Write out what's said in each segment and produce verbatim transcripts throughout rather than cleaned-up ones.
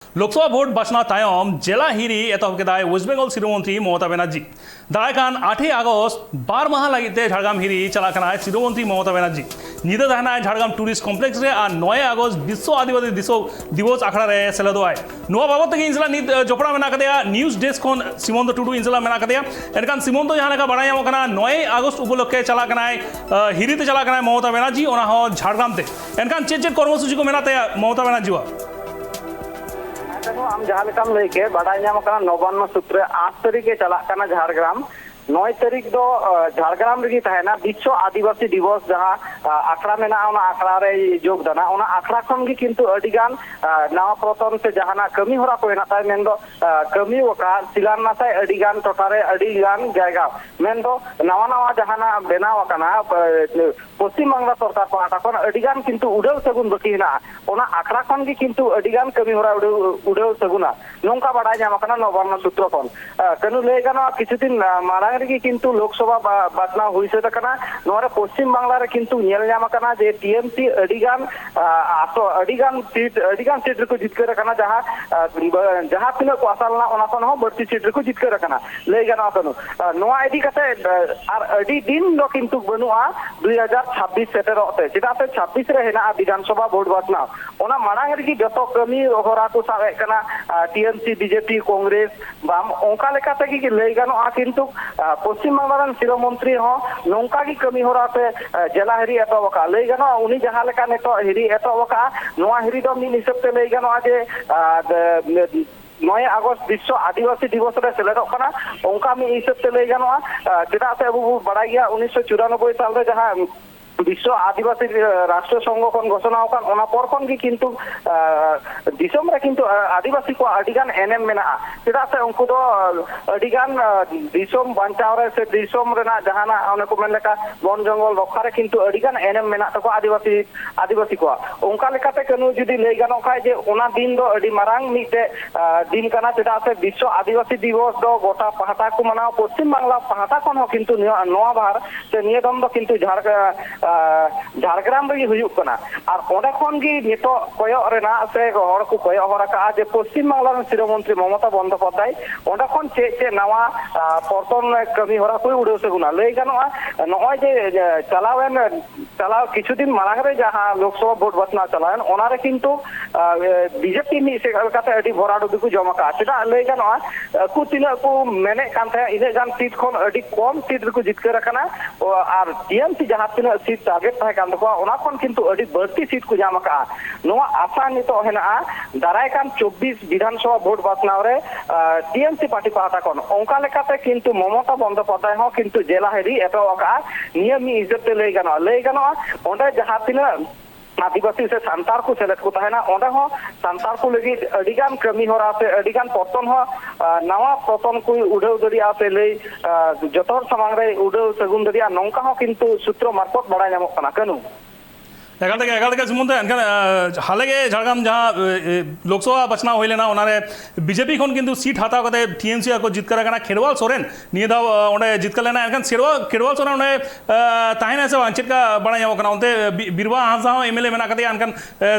ᱞᱳᱠᱥᱚᱵᱷᱟ ᱵᱷᱳᱴ ᱵᱟᱪᱷᱱᱟᱣ ᱛᱟᱭᱚᱢ ᱡᱮᱞᱟ ᱦᱤᱨᱤ ᱮᱛᱚᱦᱚᱵ ᱠᱮᱫᱟᱭ ᱳᱭᱮᱥᱴ ᱵᱮᱝᱜᱚᱞ ᱥᱤᱨᱟᱹ ᱢᱚᱱᱛᱨᱤ ᱢᱚᱢᱚᱛᱟ ᱵᱮᱱᱟᱨᱡᱤ᱾ ᱫᱟᱨᱟᱭ ᱠᱟᱱ ᱟᱴᱮᱭ ᱟᱜᱚᱥᱴ ᱵᱟᱨ ᱢᱟᱦᱟ ᱞᱟᱹᱜᱤᱫ ᱛᱮ ᱡᱷᱟᱲᱜᱨᱟᱢ ᱦᱤᱨᱤ ᱪᱟᱞᱟᱜ ᱠᱟᱱᱟᱭ ᱥᱤᱨᱟᱹ ᱢᱚᱱᱛᱨᱤ ᱢᱚᱢᱚᱛᱟ ᱵᱮᱱᱟᱨᱡᱤ᱾ ᱧᱤᱫᱟᱹ ᱛᱟᱦᱮᱱᱟᱭ ᱡᱷᱟᱲᱜᱨᱟᱢ ᱴᱩᱨᱤᱥᱴ ᱠᱚᱢᱯᱞᱮᱠᱥ ᱨᱮ ᱟᱨ ᱱᱚᱭᱮ ᱟᱜᱚᱥᱴ ᱵᱤᱥᱥᱚ ᱟᱹᱫᱤᱵᱟᱹᱥᱤ ᱫᱤᱥᱚ-, ᱫᱤᱵᱚᱥ ᱟᱠᱷᱲᱟ ᱨᱮ ᱥᱮᱞᱮᱫᱚᱜᱼᱟᱭ᱾ ᱱᱚᱣᱟ ᱵᱟᱵᱚᱫ ᱛᱮᱜᱮ ᱤᱧ ᱥᱟᱞᱟᱜ ᱱᱤᱛ, ᱮ, ᱡᱚᱯᱲᱟᱣ ᱢᱮᱱᱟᱜ ᱟᱠᱟᱫᱮᱭᱟ ᱱᱤᱭᱩᱡᱽ ᱰᱮᱥᱠ ᱠᱷᱚᱱ ᱥᱤᱢᱚᱱᱛᱚ ᱴᱩᱰᱩ ᱤᱧ ᱥᱟᱞᱟᱜ ᱢᱮᱱᱟᱜ ᱟᱠᱟᱫᱮᱭᱟ᱾ ᱮᱱᱠᱷᱟᱱ ᱥᱤᱢᱚᱱᱛᱚ, ᱡᱟᱦᱟᱸ ᱞᱮᱠᱟ ᱵᱟᱲᱟᱭ ᱧᱟᱢᱚᱜ ᱠᱟᱱᱟ, ᱱᱚᱭᱮ ᱟᱜᱚᱥᱴ ᱩᱯᱚᱞᱚᱠᱠᱷᱮ ᱪᱟᱞᱟᱜ ᱠᱟᱱᱟᱭ, ᱮ, ᱦᱤᱨᱤ ᱛᱮ ᱪᱟᱞᱟᱜ ᱠᱟᱱᱟᱭ ᱢᱚᱢᱚᱛᱟ ᱵᱮᱱᱟᱨᱡᱤ, ᱚᱱᱟ ᱦᱚᱸ ᱡᱷᱟᱲᱜᱨᱟᱢ ᱛᱮ᱾ ᱮᱱᱠᱷᱟᱱ ᱪᱮᱫ ᱪᱮᱫ ᱠᱚᱨᱢᱚᱥᱩᱪᱤ ᱠᱚ ᱢᱮᱱᱟᱜ ᱛᱟᱭᱟ ᱢᱚᱢᱚᱛᱟ ᱵᱮᱱᱟᱨᱡᱤᱣᱟᱜ? ᱟᱪᱪᱷᱟ, ᱟᱢ ᱡᱟᱦᱟᱸ ᱞᱮᱠᱟᱢ ᱞᱟᱹᱭ ᱠᱮᱫ, ᱵᱟᱰᱟᱭ ᱧᱟᱢ ᱟᱠᱟᱱᱟ ᱱᱚᱵᱟᱱᱱᱚ ᱥᱩᱛᱨᱮ ᱟᱴ ᱛᱟᱹᱨᱤᱠᱷ ᱮ ᱪᱟᱞᱟᱜ ᱠᱟᱱᱟ ᱡᱷᱟᱲᱜᱨᱟᱢ᱾ ᱱᱚᱭ ᱛᱟᱹᱨᱤᱠᱷ ᱫᱚ, ᱟ, ᱡᱷᱟᱲᱜᱨᱟᱢ ᱨᱮᱜᱮ ᱛᱟᱦᱮᱱᱟ ᱵᱤᱥᱥᱚ ᱟᱹᱫᱤᱵᱟᱹᱥᱤ ᱫᱤᱵᱚᱥ ᱡᱟᱦᱟᱸ, ᱟ, ᱟᱠᱷᱲᱟ ᱢᱮᱱᱟᱜᱼᱟ, ᱚᱱᱟ ᱟᱠᱷᱲᱟ ᱨᱮᱭ ᱡᱳᱜᱽ ᱫᱟᱱᱟ᱾ ᱚᱱᱟ ᱟᱠᱷᱲᱟ ᱠᱷᱚᱱ ᱜᱮ ᱠᱤᱱᱛᱩ ᱟᱹᱰᱤ ᱜᱟᱱ, ᱟ, ᱱᱟᱣᱟ ᱯᱨᱚᱛᱚᱱ ᱥᱮ ᱡᱟᱦᱟᱱᱟᱜ ᱠᱟᱹᱢᱤ ᱦᱚᱨᱟ ᱠᱚ ᱦᱮᱱᱟᱜ ᱛᱟᱭ, ᱢᱮᱱᱫᱚ, ᱟ, ᱠᱟᱹᱢᱤ ᱟᱠᱟᱫ ᱥᱤᱞᱟᱱᱱᱟᱥᱟᱭ ᱟᱹᱰᱤ ᱜᱟᱱ ᱴᱚᱴᱷᱟ ᱨᱮ ᱟᱹᱰᱤ ᱜᱟᱱ ᱡᱟᱭᱜᱟ, ᱢᱮᱱᱫᱚ ᱱᱟᱣᱟ ᱱᱟᱣᱟ ᱡᱟᱦᱟᱱᱟᱜ ᱵᱮᱱᱟᱣ ᱟᱠᱟᱱᱟ, ᱟ, ᱯᱚᱥᱪᱤᱢ ᱵᱟᱝᱞᱟ ᱥᱚᱨᱠᱟᱨ ᱯᱟᱦᱴᱟ ᱠᱷᱚᱱ ᱟᱹᱰᱤ ᱜᱟᱱ ᱠᱤᱱᱛᱩ ᱩᱰᱟᱹᱣ ᱥᱟᱹᱜᱩᱱ ᱵᱟᱹᱠᱤ ᱦᱮᱱᱟᱜᱼᱟ᱾ ᱚᱱᱟ ᱟᱠᱷᱲᱟ ᱠᱷᱚᱱ ᱜᱮ ᱠᱤᱱᱛᱩ ᱟᱹᱰᱤ ᱜᱟᱱ ᱠᱟᱹᱢᱤ ᱦᱚᱨᱟ ᱩᱰᱟᱹᱣ, ᱩᱰᱟᱹᱣ ᱥᱟᱹᱜᱩᱱᱟ, ᱱᱚᱝᱠᱟ ᱵᱟᱰᱟᱭ ᱧᱟᱢ ᱟᱠᱟᱱᱟ ᱱᱚᱵᱟᱱᱱᱚ ᱥᱩᱛᱨᱚ ᱠᱷᱚᱱ᱾ ᱟ, ᱠᱟᱹᱱᱩ, ᱞᱟᱹᱭ ᱜᱟᱱᱚᱜᱼᱟ, ᱠᱤᱪᱷᱩ ᱫᱤᱱ, ᱟ, ᱢᱟᱲᱟᱝ ᱨᱮᱜᱮ ᱠᱤᱱᱛᱩ ᱞᱳᱠᱥᱚᱵᱷᱟ ᱵᱟ-, ᱵᱟᱪᱷᱱᱟᱣ ᱦᱩᱭ ᱥᱟᱹᱛ ᱟᱠᱟᱱᱟ᱾ ᱱᱚᱣᱟ ᱨᱮ ᱯᱚᱥᱪᱤᱢ ᱵᱟᱝᱞᱟ ᱨᱮ ᱠᱤᱱᱛᱩ ᱧᱮᱞ ᱧᱟᱢ ᱟᱠᱟᱱᱟ ᱡᱮ ᱴᱤ ᱮᱢ ᱥᱤ ᱟᱹᱰᱤ ᱜᱟᱱ, ᱟ, ᱟᱥᱚ-, ᱟᱹᱰᱤ ᱜᱟᱱ ᱥᱤᱴ, ᱟᱹᱰᱤ ᱜᱟᱱ ᱥᱤᱴ ᱨᱮᱠᱚ ᱡᱤᱛᱠᱟᱹᱨ ᱟᱠᱟᱱᱟ, ᱡᱟᱦᱟᱸ, ᱟ, ᱵᱟ-, ᱡᱟᱦᱟᱸ ᱛᱤᱱᱟᱹᱜ ᱠᱚ ᱟᱥᱟ ᱞᱮᱱᱟ, ᱚᱱᱟ ᱠᱷᱚᱱ ᱦᱚᱸ ᱵᱟᱹᱲᱛᱤ ᱥᱤᱴ ᱨᱮᱠᱚ ᱡᱤᱛᱠᱟᱹᱨ ᱟᱠᱟᱱᱟ᱾ ᱞᱟᱹᱭ ᱜᱟᱱᱚᱜᱼᱟ, ᱠᱟᱹᱱᱩ, ᱟ, ᱱᱚᱣᱟ ᱤᱫᱤ ᱠᱟᱛᱮ, ᱟ, ᱟᱨ ᱟᱹᱰᱤ ᱫᱤᱱ ᱫᱚ ᱠᱤᱱᱛᱩ ᱵᱟᱹᱱᱩᱜᱼᱟ ᱫᱩᱭ ᱦᱟᱡᱟᱨ ᱪᱷᱟᱵᱵᱤᱥ ᱥᱮᱴᱮᱨᱚᱜ ᱛᱮ, ᱪᱮᱫᱟᱜ ᱥᱮ ᱪᱷᱟᱵᱵᱤᱥ ᱨᱮ ᱦᱮᱱᱟᱜᱼᱟ ᱵᱤᱫᱷᱟᱱ ᱥᱚᱵᱷᱟ ᱵᱷᱳᱴ ᱵᱟᱪᱷᱱᱟᱣ᱾ ᱚᱱᱟ ᱢᱟᱲᱟᱝ ᱨᱮᱜᱮ ᱡᱚᱛᱚ ᱠᱟᱹᱢᱤ ᱦᱚᱨᱟ ᱠᱚ ᱥᱟᱵ ᱮᱫ ᱠᱟᱱᱟ, ᱟ, ᱴᱤ ᱮᱢ ᱥᱤ, ᱵᱤ ᱡᱮ ᱯᱤ, ᱠᱚᱝᱜᱨᱮᱥ, ᱵᱟᱢ, ᱚᱱᱠᱟ ᱞᱮᱠᱟ ᱛᱮᱜᱮ ᱞᱟᱹᱭ ᱜᱟᱱᱚᱜᱼᱟ᱾ ᱠᱤᱱᱛᱩ, ᱟ, ᱯᱚᱥᱪᱤᱢ ᱵᱟᱝᱞᱟ ᱨᱮᱱ ᱥᱤᱨᱟᱹ ᱢᱚᱱᱛᱨᱤ ᱦᱚᱸ ᱱᱚᱝᱠᱟ ᱜᱮ ᱠᱟᱹᱢᱤ ᱦᱚᱨᱟ ᱥᱮ, ᱟ, ᱡᱮᱞᱟ ᱦᱤᱨᱤ ᱮᱛᱚᱦᱚᱵ ᱟᱠᱟᱫᱼᱟ᱾ ᱞᱟᱹᱭ ᱜᱟᱱᱚᱜᱼᱟ, ᱩᱱᱤ ᱡᱟᱦᱟᱸ ᱞᱮᱠᱟ ᱱᱤᱛᱚᱜ ᱦᱤᱨᱤ ᱮᱛᱚᱦᱚᱵ ᱟᱠᱟᱫᱼᱟ, ᱱᱚᱣᱟ ᱦᱤᱨᱤ ᱫᱚ ᱢᱤᱫ ᱦᱤᱥᱟᱹᱵ ᱛᱮ ᱞᱟᱹᱭ ᱜᱟᱱᱚᱜᱼᱟ ᱡᱮ, ᱟ, ᱫ-, ᱱᱚᱭᱮ ᱟᱜᱚᱥᱴ ᱵᱤᱥᱥᱚ ᱟᱹᱫᱤᱵᱟᱹᱥᱤ ᱫᱤᱵᱚᱥ ᱨᱮ ᱥᱮᱞᱮᱫᱚᱜ ᱠᱟᱱᱟ, ᱚᱱᱠᱟ ᱢᱤᱫ ᱦᱤᱥᱟᱹᱵ ᱛᱮ ᱞᱟᱹᱭ ᱜᱟᱱᱚᱜᱼᱟ᱾ ᱟ, ᱪᱮᱫᱟᱜ ᱥᱮ ᱟᱵᱚ ᱵᱚ ᱵᱟᱲᱟᱭ ᱜᱮᱭᱟ, ᱩᱱᱤᱥᱥᱚ ᱪᱩᱨᱟᱱᱚᱵᱵᱳᱭ ᱥᱟᱞ ᱨᱮ ᱡᱟᱦᱟᱸ ᱵᱤᱥᱥᱚ ᱟᱹᱫᱤᱵᱟᱹᱥᱤ, ᱟ, ᱨᱟᱥᱴᱨᱚ ᱥᱚᱝᱜᱷᱚ ᱠᱷᱚᱱ ᱜᱷᱳᱥᱚᱱᱟ ᱟᱠᱟᱱ, ᱚᱱᱟ ᱯᱚᱨ ᱠᱷᱚᱱ ᱜᱮ ᱠᱤᱱᱛᱩ, ᱟ, ᱫᱤᱥᱚᱢ ᱨᱮ ᱠᱤᱱᱛᱩ, ᱟ, ᱟᱹᱫᱤᱵᱟᱹᱥᱤ ᱠᱚᱣᱟᱜ ᱟᱹᱰᱤ ᱜᱟᱱ ᱮᱱᱮᱢ ᱢᱮᱱᱟᱜᱼᱟ᱾ ᱪᱮᱫᱟᱜ ᱥᱮ ᱩᱱᱠᱩ ᱫᱚ, ᱟ, ᱟᱹᱰᱤ ᱜᱟᱱ, ᱟ, ᱫᱤᱥᱚᱢ ᱵᱟᱧᱪᱟᱣ ᱨᱮ ᱥᱮ ᱫᱤᱥᱚᱢ ᱨᱮᱱᱟᱜ ᱡᱟᱦᱟᱱᱟᱜ, ᱚᱱᱮ ᱠᱚ ᱢᱮᱱ ᱞᱮᱠᱟ, ᱵᱚᱱ ᱡᱚᱝᱜᱚᱞ ᱨᱚᱠᱠᱷᱟ ᱨᱮ ᱠᱤᱱᱛᱩ ᱟᱹᱰᱤ ᱜᱟᱱ ᱮᱱᱮᱢ ᱢᱮᱱᱟᱜ ᱛᱟᱠᱚᱣᱟ ᱟᱹᱫᱤᱵᱟᱹᱥᱤ ᱟᱹᱫᱤᱵᱟᱹᱥᱤ ᱠᱚᱣᱟᱜ᱾ ᱚᱱᱠᱟ ᱞᱮᱠᱟᱛᱮ ᱠᱟᱹᱱᱩ, ᱡᱩᱫᱤ ᱞᱟᱹᱭ ᱜᱟᱱᱚᱜ ᱠᱷᱟᱡ, ᱡᱮ ᱚᱱᱟ ᱫᱤᱱ ᱫᱚ ᱟᱹᱰᱤ ᱢᱟᱨᱟᱝ ᱢᱤᱫᱴᱮᱡ, ᱟ, ᱫᱤᱱ ᱠᱟᱱᱟ, ᱪᱮᱫᱟᱜ ᱥᱮ ᱵᱤᱥᱥᱚ ᱟᱹᱫᱤᱵᱟᱹᱥᱤ ᱫᱤᱵᱚᱥ ᱫᱚ ᱜᱚᱴᱟ ᱯᱟᱦᱴᱟ ᱠᱚ ᱢᱟᱱᱟᱣᱟ, ᱯᱚᱥᱪᱤᱢ ᱵᱟᱝᱞᱟ ᱯᱟᱦᱴᱟ ᱠᱷᱚᱱ ᱦᱚᱸ ᱠᱤᱱᱛᱩ ᱱᱤᱭᱟᱹ, ᱱᱚᱣᱟ ᱵᱟᱨ ᱥᱮ ᱱᱤᱭᱟᱹ ᱫᱚᱢ ᱫᱚ ᱠᱤᱱᱛᱩ ᱡᱷᱟᱲ-, ᱟ, ᱡᱷᱟᱲᱜᱨᱟᱢ ᱨᱮᱜᱮ ᱦᱩᱭᱩᱜ ᱠᱟᱱᱟ᱾ ᱟᱨ ᱚᱸᱰᱮ ᱠᱷᱚᱱ ᱜᱮ ᱱᱤᱛᱚᱜ ᱠᱚᱭᱚᱜ ᱨᱮᱱᱟᱜ ᱥᱮ ᱦᱚᱲ ᱠᱚ ᱠᱚᱭᱚᱜ ᱦᱚᱨ ᱟᱠᱟᱫᱼᱟ ᱡᱮ ᱯᱚᱥᱪᱤᱢ ᱵᱟᱝᱞᱟ ᱨᱮᱱ ᱥᱤᱨᱟᱹ ᱢᱚᱱᱛᱨᱤ ᱢᱚᱢᱚᱛᱟ ᱵᱚᱱᱫᱳᱯᱟᱫᱽᱫᱷᱟᱭ ᱚᱸᱰᱮ ᱠᱷᱚᱱ ᱪᱮᱫ ᱪᱮᱫ ᱱᱟᱣᱟ ᱯᱚᱨᱛᱚᱱ ᱠᱟᱹᱢᱤ ᱦᱚᱨᱟ ᱠᱚᱭ ᱩᱰᱟᱹᱣ ᱥᱟᱹᱜᱩᱱᱟ᱾ ᱞᱟᱹᱭ ᱜᱟᱱᱚᱜᱼᱟ, ᱱᱚᱜᱼᱚᱭ ᱡᱮ ᱪᱟᱞᱟᱣᱮᱱ ᱪᱟᱞᱟᱣ ᱠᱤᱪᱷᱩ ᱫᱤᱱ ᱢᱟᱲᱟᱝ ᱨᱮ ᱡᱟᱦᱟᱸ ᱞᱳᱠᱥᱚᱵᱷᱟ ᱵᱷᱳᱴ ᱵᱟᱪᱷᱱᱟᱣ ᱪᱟᱞᱟᱣᱮᱱ, ᱚᱱᱟ ᱨᱮ ᱠᱤᱱᱛᱩ ᱵᱤᱡᱮᱯᱤ ᱢᱤᱫ ᱥᱮᱫ ᱞᱮᱠᱟᱛᱮ ᱟᱹᱰᱤ ᱵᱷᱚᱨᱟᱰᱩᱵᱤ ᱠᱚ ᱡᱚᱢ ᱟᱠᱟᱫᱼᱟ᱾ ᱪᱮᱫᱟᱜ ᱞᱟᱹᱭ ᱜᱟᱱᱚᱜᱼᱟ, ᱟᱠᱚ ᱛᱤᱱᱟᱹᱜ ᱠᱚ ᱢᱮᱱᱮᱫ ᱠᱟᱱ ᱛᱟᱦᱮᱸᱫ, ᱤᱱᱟᱹᱜ ᱜᱟᱱ ᱥᱤᱴ ᱠᱷᱚᱱ ᱟᱹᱰᱤ ᱠᱚᱢ ᱥᱤᱴ ᱨᱮᱠᱚ ᱡᱤᱛᱠᱟᱹᱨ ᱟᱠᱟᱱᱟ᱾ ᱟᱨ ᱴᱤᱮᱢᱥᱤ ᱡᱟᱦᱟᱸ ᱛᱤᱱᱟᱹᱜ ᱥᱤᱴ ᱴᱟᱨᱜᱮᱴ ᱛᱟᱦᱮᱸ ᱠᱟᱱ ᱛᱟᱠᱚᱣᱟ, ᱚᱱᱟ ᱠᱷᱚᱱ ᱠᱤᱱᱛᱩ ᱟᱹᱰᱤ ᱵᱟᱹᱲᱛᱤ ᱥᱤᱴ ᱠᱚ ᱧᱟᱢ ᱟᱠᱟᱫᱼᱟ᱾ ᱱᱚᱣᱟ ᱟᱥᱟ ᱱᱤᱛᱚᱜ ᱦᱮᱱᱟᱜᱼᱟ ᱫᱟᱨᱟᱭ ᱠᱟᱱ ᱪᱚᱵᱵᱤᱥ ᱵᱤᱫᱷᱟᱱᱥᱚᱵᱷᱟ ᱵᱷᱳᱴ ᱵᱟᱪᱷᱱᱟᱣ ᱨᱮ ᱴᱤᱮᱢᱥᱤ ᱯᱟᱨᱴᱤ ᱯᱟᱦᱴᱟ ᱠᱷᱚᱱ᱾ ᱚᱱᱠᱟ ᱞᱮᱠᱟᱛᱮ ᱠᱤᱱᱛᱩ ᱢᱚᱢᱚᱛᱟ ᱵᱚᱱᱫᱳᱯᱟᱫᱽᱫᱷᱟᱭ ᱦᱚᱸ ᱠᱤᱱᱛᱩ ᱡᱮᱞᱟ ᱦᱮᱨᱤ ᱮᱛᱚᱦᱚᱵ ᱟᱠᱟᱫᱼᱟ᱾ ᱱᱤᱭᱟᱹ ᱢᱤᱫ ᱦᱤᱥᱟᱹᱵ ᱛᱮ ᱞᱟᱹᱭ ᱜᱟᱱᱚᱜᱼᱟ, ᱞᱟᱹᱭ ᱜᱟᱱᱚᱜᱼᱟ ᱚᱸᱰᱮ ᱡᱟᱦᱟᱸ ᱛᱤᱱᱟᱹᱜ ᱟᱹᱫᱤᱵᱟᱹᱥᱤ ᱥᱮ ᱥᱟᱱᱛᱟᱲ ᱠᱚ ᱥᱮᱞᱮᱫ ᱠᱚ ᱛᱟᱦᱮᱱᱟ, ᱚᱸᱰᱮ ᱦᱚᱸ ᱥᱟᱱᱛᱟᱲ ᱠᱚ ᱞᱟᱹᱜᱤᱫ ᱟᱹᱰᱤᱜᱟᱱ ᱠᱟᱹᱢᱤ ᱦᱚᱨᱟ ᱥᱮ ᱟᱹᱰᱤᱜᱟᱱ ᱯᱚᱛᱚᱱ ᱦᱚᱸ, ᱱᱟᱣᱟ ᱯᱚᱛᱚᱱ ᱠᱚ ᱩᱰᱟᱹᱣ ᱫᱟᱲᱮᱭᱟᱜᱼᱟ ᱥᱮ ᱞᱟᱹᱭ ᱡᱚᱛᱚ ᱦᱚᱲ ᱥᱟᱢᱟᱝ ᱨᱮ ᱩᱰᱟᱹᱣ ᱥᱟᱹᱜᱩᱱ ᱫᱟᱲᱮᱭᱟᱜᱼᱟ, ᱱᱚᱝᱠᱟ ᱦᱚᱸ ᱠᱤᱱᱛᱩ ᱥᱩᱛᱨᱚ ᱢᱟᱨᱯᱷᱚᱛ ᱵᱟᱲᱟᱭ ᱧᱟᱢᱚᱜ ᱠᱟᱱᱟ᱾ ᱠᱟᱹᱱᱩ᱾ ᱮᱠᱟᱞ ᱛᱮᱜᱮ, ᱮᱠᱟᱞ ᱛᱮᱜᱮ ᱥᱩᱢᱚᱱ ᱫᱟ, ᱮᱱᱠᱷᱟᱱ ᱦᱟᱞᱮ ᱜᱮ ᱡᱷᱟᱲᱜᱨᱟᱢ ᱡᱟᱦᱟᱸ ᱞᱳᱠᱥᱚᱵᱷᱟ ᱵᱟᱪᱷᱱᱟᱣ ᱦᱩᱭ ᱞᱮᱱᱟ, ᱚᱱᱟᱨᱮ ᱵᱤᱡᱮᱯᱤ ᱠᱷᱚᱱ ᱠᱤᱱᱛᱩ ᱥᱤᱴ ᱦᱟᱛᱟᱣ ᱠᱟᱛᱮ ᱴᱤᱮᱢᱥᱤ ᱟᱠᱚ ᱡᱤᱛᱠᱟᱹᱨ ᱟᱠᱟᱱᱟ᱾ ᱠᱷᱮᱨᱣᱟᱞ ᱥᱚᱨᱮᱱ ᱱᱤᱭᱟᱹ ᱫᱷᱟᱣ ᱚᱸᱰᱮ ᱡᱤᱛᱠᱟᱹᱨ ᱞᱮᱱᱟ, ᱮᱱᱠᱷᱟᱱ ᱠᱷᱮᱨᱣᱟᱞ ᱥᱚᱨᱮᱱ ᱚᱸᱰᱮ ᱛᱟᱦᱮᱱᱟ ᱥᱮ ᱵᱟᱝ, ᱪᱮᱫ ᱞᱮᱠᱟ ᱵᱟᱲᱟᱭ ᱧᱟᱢᱚᱜ ᱠᱟᱱᱟ? ᱚᱱᱛᱮ ᱵᱤᱨᱵᱟᱦᱟ ᱦᱟᱸᱥᱫᱟ ᱦᱚᱸ ᱮᱢᱮᱞᱮ ᱢᱮᱱᱟᱜ ᱠᱟᱫᱮᱭᱟ, ᱮᱱᱠᱷᱟᱱ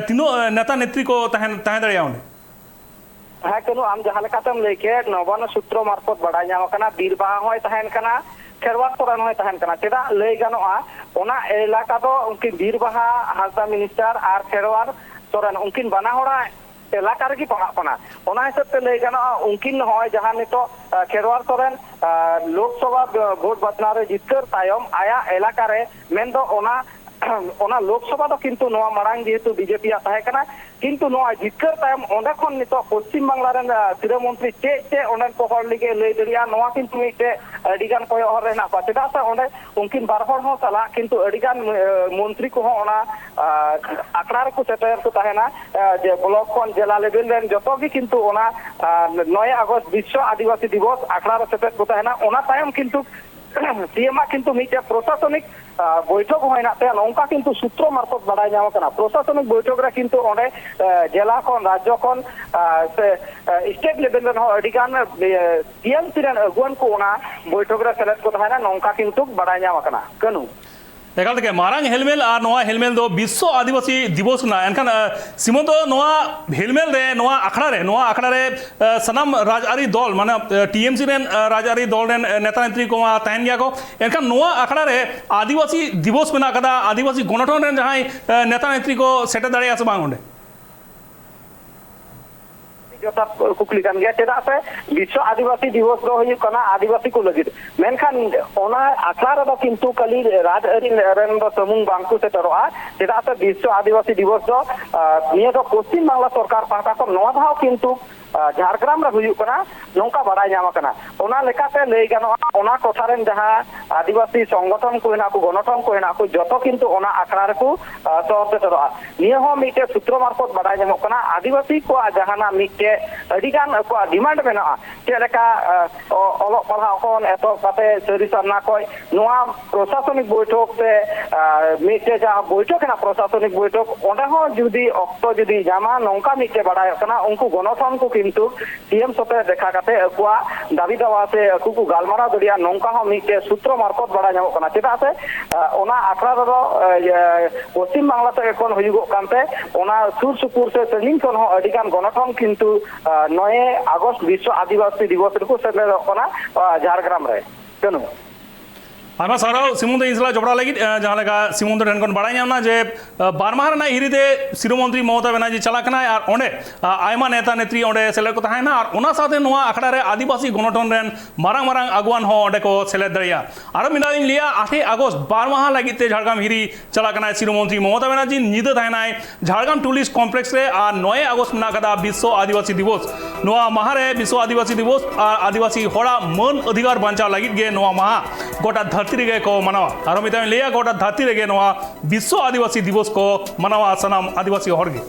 ᱛᱤᱱᱟᱹᱜ ᱱᱮᱛᱟ ᱱᱮᱛᱨᱤ ᱠᱚ ᱛᱟᱦᱮᱸ ᱫᱟᱲᱮᱭᱟᱜᱼᱟ ᱚᱸᱰᱮ? ᱦᱮᱸ ᱠᱟᱹᱱᱩ, ᱟᱢ ᱡᱟᱦᱟᱸ ᱞᱮᱠᱟᱛᱮᱢ ᱞᱟᱹᱭ ᱠᱮᱫ, ᱱᱚᱵᱟᱱᱱᱚ ᱥᱩᱛᱨᱚ ᱢᱟᱨᱯᱷᱚᱛ ᱵᱟᱲᱟᱭ ᱧᱟᱢ ᱟᱠᱟᱱᱟ, ᱵᱤᱨᱵᱟᱦᱟ ᱦᱚᱸᱭ ᱛᱟᱦᱮᱱ ᱠᱟᱱᱟ, ᱠᱷᱮᱨᱣᱟᱞ ᱥᱚᱨᱮᱱ ᱦᱚᱸᱭ ᱛᱟᱦᱮᱱ ᱠᱟᱱᱟ᱾ ᱪᱮᱫᱟᱜ ᱞᱟᱹᱭ ᱜᱟᱱᱚᱜᱼᱟ, ᱚᱱᱟ ᱮᱞᱟᱠᱟ ᱫᱚ ᱩᱱᱠᱤᱱ ᱵᱤᱨᱵᱟᱦᱟ ᱦᱟᱸᱥᱫᱟ ᱢᱤᱱᱤᱥᱴᱟᱨ ᱟᱨ ᱠᱷᱮᱨᱣᱟᱞ ᱥᱚᱨᱮᱱ ᱩᱱᱠᱤᱱ ᱵᱟᱱᱟ ᱦᱚᱲᱟᱜ ᱮᱞᱟᱠᱟ ᱨᱮᱜᱮ ᱯᱟᱲᱟᱜ ᱠᱟᱱᱟ᱾ ᱚᱱᱟ ᱦᱤᱥᱟᱹᱵ ᱛᱮ ᱞᱟᱹᱭ ᱜᱟᱱᱚᱜᱼᱟ, ᱩᱱᱠᱤᱱ ᱱᱚᱜᱼᱚᱭ ᱡᱟᱦᱟᱸ ᱱᱤᱛᱚᱜ ᱠᱷᱮᱨᱣᱟᱞ ᱥᱚᱨᱮᱱ ᱞᱳᱠᱥᱚᱵᱷᱟ ᱵᱷᱳᱴ ᱵᱟᱪᱷᱱᱟᱣ ᱨᱮ ᱡᱤᱛᱠᱟᱹᱨ ᱛᱟᱭᱚᱢ ᱟᱭᱟᱜ ᱮᱞᱟᱠᱟ ᱨᱮ, ᱢᱮᱱᱫᱚ ᱚᱱᱟ ᱚᱱᱟ ᱞᱳᱠᱥᱚᱵᱷᱟ ᱫᱚ ᱠᱤᱱᱛᱩ ᱱᱚᱣᱟ ᱢᱟᱲᱟᱝ ᱡᱮᱦᱮᱛᱩ ᱵᱤᱡᱮᱯᱤᱭᱟᱜ ᱛᱟᱦᱮᱸ ᱠᱟᱱᱟ, ᱠᱤᱱᱛᱩ ᱱᱚᱣᱟ ᱡᱤᱛᱠᱟᱹᱨ ᱛᱟᱭᱚᱢ ᱚᱸᱰᱮ ᱠᱷᱚᱱ ᱱᱤᱛᱚᱜ ᱯᱚᱥᱪᱤᱢ ᱵᱟᱝᱞᱟ ᱨᱮᱱ ᱥᱤᱨᱟᱹ ᱢᱚᱱᱛᱨᱤ ᱪᱮᱫ ᱪᱮᱫ ᱚᱸᱰᱮᱱ ᱠᱚ ᱦᱚᱲ ᱞᱟᱹᱜᱤᱫ ᱞᱟᱹᱭ ᱫᱟᱲᱮᱭᱟᱜᱼᱟ, ᱱᱚᱣᱟ ᱠᱤᱱᱛᱩ ᱢᱤᱫᱴᱮᱡ ᱟᱹᱰᱤᱜᱟᱱ ᱠᱚᱭᱚᱜ ᱦᱚᱨ ᱨᱮ ᱦᱮᱱᱟᱜ ᱠᱚᱣᱟ᱾ ᱪᱮᱫᱟᱜ ᱥᱮ ᱚᱸᱰᱮ ᱩᱱᱠᱤᱱ ᱵᱟᱨ ᱦᱚᱲ ᱦᱚᱸ ᱥᱟᱞᱟᱜ ᱠᱤᱱᱛᱩ ᱟᱹᱰᱤᱜᱟᱱ ᱢᱚᱱᱛᱨᱤ ᱠᱚᱦᱚᱸ ᱚᱱᱟ ᱟᱠᱷᱲᱟ ᱨᱮᱠᱚ ᱥᱮᱴᱮᱨ ᱠᱚ ᱛᱟᱦᱮᱱᱟ᱾ ᱡᱮ ᱵᱞᱚᱠ ᱠᱷᱚᱱ ᱡᱮᱞᱟ ᱞᱮᱵᱮᱞ ᱨᱮᱱ ᱡᱚᱛᱚ ᱜᱮ ᱠᱤᱱᱛᱩ ᱚᱱᱟ ᱱᱚᱭ ᱟᱜᱚᱥᱴ ᱵᱤᱥᱥᱚ ᱟᱹᱫᱤᱵᱟᱹᱥᱤ ᱫᱤᱵᱚᱥ ᱟᱠᱷᱲᱟ ᱨᱮ ᱥᱮᱴᱮᱨ ᱠᱚ ᱛᱟᱦᱮᱱᱟ᱾ ᱚᱱᱟ ᱛᱟᱭᱚᱢ ᱠᱤᱱᱛᱩ ᱥᱤ ᱮᱢ ᱟᱜ ᱠᱤᱱᱛᱩ ᱢᱤᱫᱴᱮᱱ ᱯᱨᱚᱥᱟᱥᱚᱱᱤᱠ ᱵᱳᱭᱴᱷᱚᱠ ᱦᱚᱸ ᱦᱮᱱᱟᱜ ᱛᱟᱭᱟ, ᱱᱚᱝᱠᱟ ᱠᱤᱱᱛᱩ ᱥᱩᱛᱨᱚ ᱢᱟᱨᱯᱷᱚᱛ ᱵᱟᱰᱟᱭ ᱧᱟᱢ ᱟᱠᱟᱱᱟ᱾ ᱯᱨᱚᱥᱟᱥᱚᱱᱤᱠ ᱵᱳᱭᱴᱷᱚᱠ ᱨᱮ ᱠᱤᱱᱛᱩ ᱚᱸᱰᱮ ᱡᱮᱞᱟ ᱠᱷᱚᱱ, ᱨᱟᱡᱽᱡᱚ ᱠᱷᱚᱱ ᱥᱮ ᱥᱴᱮᱴ ᱞᱮᱵᱮᱞ ᱨᱮᱱ ᱦᱚᱸ ᱟᱹᱰᱤ ᱜᱟᱱ ᱴᱤᱮᱢᱥᱤ ᱨᱮᱱ ᱟᱹᱜᱩᱣᱟᱹᱱ ᱠᱚ ᱚᱱᱟ ᱵᱳᱭᱴᱷᱚᱠ ᱨᱮ ᱥᱮᱞᱮᱫ ᱠᱚ ᱛᱟᱦᱮᱱᱟ, ᱱᱚᱝᱠᱟ ᱠᱤᱱᱛᱩ ᱵᱟᱰᱟᱭ ᱧᱟᱢ ᱟᱠᱟᱱᱟ᱾ ᱠᱟᱹᱱᱩ᱾ ᱮᱠᱟᱞ ᱛᱮᱜᱮ ᱢᱟᱨᱟᱝ ᱦᱮᱞᱢᱮᱞ, ᱟᱨ ᱱᱚᱣᱟ ᱦᱮᱞᱢᱮᱞ ᱫᱚ ᱵᱤᱥᱥᱚ ᱟᱹᱫᱤᱵᱟᱹᱥᱤ ᱫᱤᱵᱚᱥ ᱨᱮᱱᱟᱜ᱾ ᱮᱱᱠᱷᱟᱱ ᱥᱤᱢᱚᱱ ᱫᱚ ᱱᱚᱣᱟ ᱦᱮᱞᱢᱮᱞ ᱨᱮ, ᱱᱚᱣᱟ ᱟᱠᱷᱲᱟ ᱨᱮ, ᱱᱚᱣᱟ ᱟᱠᱷᱲᱟ ᱨᱮ ᱥᱟᱱᱟᱢ ᱨᱟᱡᱽᱟᱹᱨᱤ ᱫᱚᱞ, ᱢᱟᱱᱮ ᱴᱤᱮᱢᱥᱤ ᱨᱮᱱ ᱨᱟᱡᱽᱟᱹᱨᱤ ᱫᱚᱞ ᱨᱮᱱ ᱱᱮᱛᱟ ᱱᱮᱛᱨᱤ ᱠᱚ ᱢᱟ ᱛᱟᱦᱮᱱ ᱜᱮᱭᱟ ᱠᱚ᱾ ᱮᱱᱠᱷᱟᱱ ᱱᱚᱣᱟ ᱟᱠᱷᱲᱟ ᱨᱮ ᱟᱹᱫᱤᱵᱟᱹᱥᱤ ᱫᱤᱵᱚᱥ ᱢᱮᱱᱟᱜ ᱠᱟᱫᱟ, ᱟᱹᱫᱤᱵᱟᱹᱥᱤ ᱜᱚᱱᱚᱴᱷᱚᱱ ᱨᱮᱱ ᱡᱟᱦᱟᱸᱭ ᱱᱮᱛᱟ ᱱᱮᱛᱨᱤ ᱠᱚ ᱥᱮᱴᱮᱨ ᱫᱟᱲᱮᱭᱟᱜᱼᱟ ᱥᱮ ᱵᱟᱝ ᱚᱸᱰᱮ? ᱡᱚᱛᱷᱟᱛ ᱠᱩᱠᱞᱤ ᱠᱟᱱ ᱜᱮᱭᱟ᱾ ᱪᱮᱫᱟᱜ ᱥᱮ ᱵᱤᱥᱥᱚ ᱟᱹᱫᱤᱵᱟᱹᱥᱤ ᱫᱤᱵᱚᱥ ᱫᱚ ᱦᱩᱭᱩᱜ ᱠᱟᱱᱟ ᱟᱹᱫᱤᱵᱟᱹᱥᱤ ᱠᱚ ᱞᱟᱹᱜᱤᱫ, ᱢᱮᱱᱠᱷᱟᱱ ᱚᱱᱟ ᱟᱠᱷᱲᱟ ᱨᱮᱫᱚ ᱠᱤᱱᱛᱩ ᱠᱷᱟᱹᱞᱤ ᱨᱟᱡᱽᱟᱹᱨᱤ ᱨᱮᱱ ᱫᱚ ᱥᱩᱢᱩᱝ ᱵᱟᱝᱠᱚ ᱥᱮᱴᱮᱨᱚᱜᱼᱟ᱾ ᱪᱮᱫᱟᱜ ᱥᱮ ᱵᱤᱥᱥᱚ ᱟᱹᱫᱤᱵᱟᱹᱥᱤ ᱫᱤᱵᱚᱥ ᱫᱚ ᱱᱤᱭᱟᱹ ᱫᱚ ᱯᱚᱥᱪᱤᱢ ᱵᱟᱝᱞᱟ ᱥᱚᱨᱠᱟᱨ ᱯᱟᱦᱴᱟ ᱠᱷᱚᱱ ᱱᱚᱣᱟ ᱫᱷᱟᱣ ᱠᱤᱱᱛᱩ ᱡᱷᱟᱲᱜᱨᱟᱢ ᱨᱮ ᱦᱩᱭᱩᱜ ᱠᱟᱱᱟ, ᱱᱚᱝᱠᱟ ᱵᱟᱲᱟᱭ ᱧᱟᱢ ᱟᱠᱟᱱᱟ᱾ ᱚᱱᱟ ᱞᱮᱠᱟᱛᱮ ᱞᱟᱹᱭ ᱜᱟᱱᱚᱜᱼᱟ, ᱚᱱᱟ ᱴᱚᱴᱷᱟ ᱨᱮᱱ ᱡᱟᱦᱟᱸ ᱟᱹᱫᱤᱵᱟᱹᱥᱤ ᱥᱚᱝᱜᱚᱴᱷᱚᱱ ᱠᱚ ᱦᱮᱱᱟᱜ ᱠᱚ, ᱜᱚᱱᱚᱴᱷᱚᱱ ᱠᱚ ᱦᱮᱱᱟᱜ ᱠᱚ, ᱡᱚᱛᱚ ᱠᱤᱱᱛᱩ ᱚᱱᱟ ᱟᱠᱷᱲᱟ ᱨᱮᱠᱚ ᱥᱚᱦᱚᱨ ᱥᱮᱴᱮᱨᱚᱜᱼᱟ᱾ ᱱᱤᱭᱟᱹ ᱦᱚᱸ ᱢᱤᱫᱴᱮᱡ ᱥᱩᱛᱨᱚ ᱢᱟᱨᱯᱷᱚᱛ ᱵᱟᱰᱟᱭ ᱧᱟᱢᱚᱜ ᱠᱟᱱᱟ᱾ ᱟᱹᱫᱤᱵᱟᱹᱥᱤ ᱠᱚᱣᱟᱜ ᱡᱟᱦᱟᱱᱟᱜ ᱢᱤᱫᱴᱮᱡ ᱟᱹᱰᱤᱜᱟᱱ ᱟᱠᱚᱣᱟᱜ ᱰᱤᱢᱟᱱᱰ ᱢᱮᱱᱟᱜᱼᱟ, ᱪᱮᱫ ᱞᱮᱠᱟ ᱚᱞᱚᱜ ᱯᱟᱲᱦᱟᱣ ᱠᱷᱚᱱ ᱮᱛᱚᱦᱚᱵ ᱠᱟᱛᱮ ᱥᱟᱹᱨᱤ ᱥᱟᱨᱱᱟ ᱠᱷᱚᱱ ᱱᱚᱣᱟ ᱯᱨᱚᱥᱟᱥᱚᱱᱤᱠ ᱵᱳᱭᱴᱷᱚᱠ ᱥᱮ ᱢᱤᱫᱴᱮᱡ ᱡᱟᱦᱟᱸ ᱵᱳᱭᱴᱷᱚᱠ ᱦᱮᱱᱟᱜ ᱯᱨᱚᱥᱟᱥᱚᱱᱤᱠ ᱵᱳᱭᱴᱷᱚᱠ, ᱚᱸᱰᱮ ᱦᱚᱸ ᱡᱩᱫᱤ ᱚᱠᱛᱚ ᱡᱩᱫᱤ ᱧᱟᱢᱟ, ᱱᱚᱝᱠᱟ ᱢᱤᱫᱴᱮᱡ ᱵᱟᱰᱟᱭᱚᱜ ᱠᱟᱱᱟ ᱩᱱᱠᱩ ᱜᱚᱱᱚᱴᱷᱚᱱ ᱠᱚ ᱠᱤᱱᱛᱩ ᱥᱤ ᱮᱢ ᱥᱚᱛᱮ ᱫᱮᱠᱷᱟ ᱠᱟᱛᱮ ᱟᱠᱚᱣᱟᱜ ᱫᱟᱹᱵᱤ ᱫᱟᱣᱟ ᱥᱮ ᱟᱠᱚ ᱠᱚ ᱜᱟᱞᱢᱟᱨᱟᱣ ᱫᱟᱲᱮᱭᱟᱜᱼᱟ, ᱱᱚᱝᱠᱟ ᱦᱚᱸ ᱢᱤᱫᱴᱮᱡ ᱥᱩᱛᱨᱚ ᱢᱟᱨᱯᱷᱚᱛ ᱵᱟᱰᱟᱭ ᱧᱟᱢᱚᱜ ᱠᱟᱱᱟ᱾ ᱪᱮᱫᱟᱜ ᱥᱮ ᱚᱱᱟ ᱟᱠᱷᱲᱟ ᱨᱮᱫᱚ ᱯᱚᱥᱪᱤᱢ ᱵᱟᱝᱞᱟ ᱥᱮᱫ ᱠᱷᱚᱱ ᱦᱩᱭᱩᱜᱚᱜ ᱠᱟᱱᱛᱮ ᱚᱱᱟ ᱥᱩᱨ ᱥᱩᱯᱩᱨ ᱥᱮ ᱥᱟᱺᱜᱤᱧ ᱠᱷᱚᱱ ᱦᱚᱸ ᱟᱹᱰᱤᱜᱟᱱ ᱜᱚᱱᱚᱴᱷᱚᱱ ᱠᱤᱱᱛᱩ ᱱᱚᱭᱮ ᱟᱜᱚᱥᱴ ᱵᱤᱥᱥᱚ ᱟᱹᱫᱤᱵᱟᱹᱥᱤ ᱫᱤᱵᱚᱥ ᱨᱮᱠᱚ ᱥᱮᱞᱮᱫᱚᱜ ᱠᱟᱱᱟ ᱡᱷᱟᱲᱜᱨᱟᱢ ᱨᱮ᱾ ᱠᱟᱹᱱᱩ᱾ ᱟᱭᱢᱟ ᱥᱟᱨᱦᱟᱣ ᱥᱤᱢᱚᱱ ᱫᱚ ᱤᱧ ᱥᱟᱞᱟᱜ ᱡᱚᱯᱲᱟᱣ ᱞᱟᱹᱜᱤᱫ᱾ ᱡᱟᱦᱟᱸ ᱞᱮᱠᱟ ᱥᱤᱢᱚᱱ ᱫᱚ ᱴᱷᱮᱱ ᱠᱷᱚᱱ ᱵᱟᱲᱟᱭ ᱧᱟᱢ ᱮᱱᱟ ᱡᱮ ᱵᱟᱨ ᱢᱟᱦᱟ ᱨᱮᱱᱟᱜ ᱦᱤᱨᱤ ᱛᱮ ᱥᱤᱨᱟᱹ ᱢᱚᱱᱛᱨᱤ ᱢᱚᱢᱚᱛᱟ ᱵᱮᱱᱟᱨᱡᱤ ᱪᱟᱞᱟᱜ ᱠᱟᱱᱟᱭ ᱟᱨ ᱚᱸᱰᱮ ᱟᱭᱢᱟ ᱱᱮᱛᱟ ᱱᱮᱛᱨᱤ ᱚᱸᱰᱮ ᱥᱮᱞᱮᱫ ᱠᱚ ᱛᱟᱦᱮᱱᱟ ᱟᱨ ᱚᱱᱟ ᱥᱟᱶᱛᱮ ᱱᱚᱣᱟ ᱟᱠᱷᱲᱟ ᱨᱮ ᱟᱹᱫᱤᱵᱟᱹᱥᱤ ᱜᱚᱱᱚᱴᱷᱚᱱ ᱨᱮᱱ ᱢᱟᱨᱟᱝ ᱢᱟᱨᱟᱝ ᱟᱹᱜᱩᱣᱟᱹᱱ ᱦᱚᱸ ᱚᱸᱰᱮ ᱠᱚ ᱥᱮᱞᱮᱫ ᱫᱟᱲᱮᱭᱟᱜᱼᱟ᱾ ᱟᱨᱚ ᱢᱤᱫ ᱫᱷᱟᱣ ᱤᱧ ᱞᱟᱹᱭᱟ, ᱟᱴᱮᱭ ᱟᱜᱚᱥᱴ ᱵᱟᱨ ᱢᱟᱦᱟ ᱞᱟᱹᱜᱤᱫ ᱛᱮ ᱡᱷᱟᱲᱜᱨᱟᱢ ᱦᱤᱨᱤ ᱪᱟᱞᱟᱜ ᱠᱟᱱᱟᱭ ᱥᱤᱨᱟᱹ ᱢᱚᱱᱛᱨᱤ ᱢᱚᱢᱚᱛᱟ ᱵᱮᱱᱟᱨᱡᱤ᱾ ᱧᱤᱫᱟᱹ ᱛᱟᱦᱮᱱᱟᱭ ᱡᱷᱟᱲᱜᱨᱟᱢ ᱴᱩᱨᱤᱥᱴ ᱠᱚᱢᱯᱞᱮᱠᱥ ᱨᱮ ᱟᱨ ᱱᱚᱭᱮ ᱟᱜᱚᱥᱴ ᱢᱮᱱᱟᱜ ᱠᱟᱫᱟ ᱵᱤᱥᱥᱚ ᱟᱹᱫᱤᱵᱟᱹᱥᱤ ᱫᱤᱵᱚᱥ᱾ ᱱᱚᱣᱟ ᱢᱟᱦᱟ ᱨᱮ ᱵᱤᱥᱥᱚ ᱟᱹᱫᱤᱵᱟᱹᱥᱤ ᱫᱤᱵᱚᱥ ᱟᱨ ᱟᱹᱫᱤᱵᱟᱹᱥᱤ ᱦᱚᱲᱟᱜ ᱢᱟᱹᱱ ᱚᱫᱷᱤᱠᱟᱨ ᱵᱟᱧᱪᱟᱣ ᱞᱟᱹᱜᱤᱫ ᱜᱮ ᱱᱚᱣᱟ ᱢᱟᱦᱟ ᱜᱚᱴᱟ ᱫᱷᱟᱹᱨᱛᱤ ᱨᱮᱜᱮ ᱠᱚ ᱢᱟᱱᱟᱣᱟ᱾ ᱟᱨᱚ ᱢᱤᱫ ᱫᱷᱟᱣ ᱤᱧ ᱞᱟᱹᱭᱟ, ᱜᱚᱴᱟ ᱫᱷᱟᱹᱨᱛᱤ ᱨᱮᱜᱮ ᱱᱚᱣᱟ ᱵᱤᱥᱥᱚ ᱟᱹᱫᱤᱵᱟᱹᱥᱤ ᱫᱤᱵᱚᱥ ᱠᱚ ᱢᱟᱱᱟᱣᱟ ᱥᱟᱱᱟᱢ ᱟᱹᱫᱤᱵᱟᱹᱥᱤ ᱦᱚᱲ ᱜᱮ᱾